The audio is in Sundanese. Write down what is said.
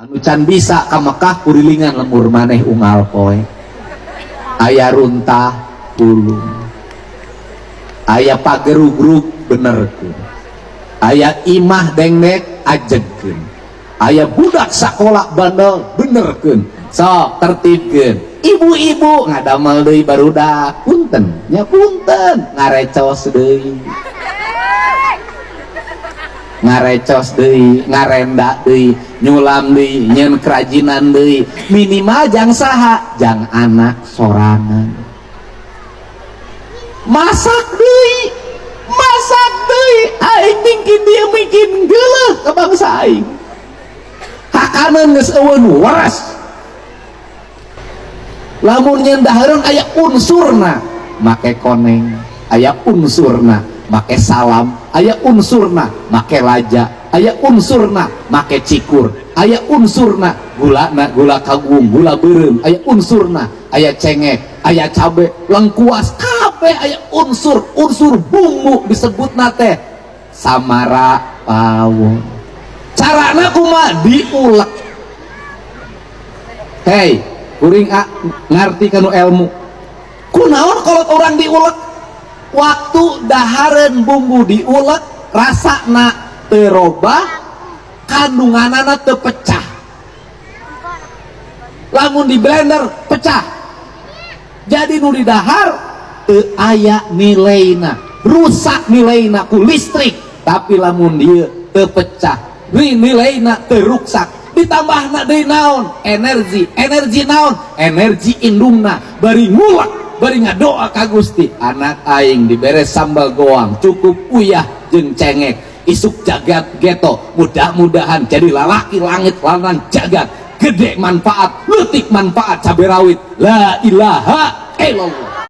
Anu can bisa ka Mekah, kurilingan lembur maneh unggal poe. Aya runtah pulung, aya pagerugrug benerkeun, aya imah dengdek ajegkeun, aya budak sakola bandel benerkeun, sok tertibkeun. Ibu-ibu ngadamel deui barudak, punten nya, punten, ngarecos deui, ngarecos deui, ngarenda deui, nyulam deui, nyeun kerajinan deui, minimal jang saha? Jang anak sorangan. Masak deui, masak deui. Aing mingkin dia mingkin geuleuh ka bangsa aing. Hakaneun geus euweuh nu waras. Lamun nyeun dahareun aya unsurna make koneng, aya unsurna make salam, aya unsurna make laja, aya unsurna make cikur, aya unsurna gula na gula kagung, gula beureum, aya unsurna, aya cengek, aya cabe, lengkuas, kabeh aya unsur unsur bumbu disebutna teh samara pawon. Carana kumaha? Diulek. Hei, kuring a, ngarti kanu ilmu. Kunaon kolot orang diulek? Waktu dahareun bumbu diulek, rasana teu robah, kandunganana teu pecah. Lamun di blender pecah, jadi nu didahar teu aya nilaina, rusak nilaina ku listrik. Tapi lamun dia teu pecah, nilaina teu ruksak. Ditambahna deui naon? Energi. Energi naon? Energi indungna bari ngulek, bari ngadoa ka Gusti, anak aing dibere sambal goang, cukup uyah jeung cengek, isuk jagat geto, mudah-mudahan jadi lalaki langit lanang jagat, gede manfaat, leutik manfaat cabai rawit. La ilaha illallah.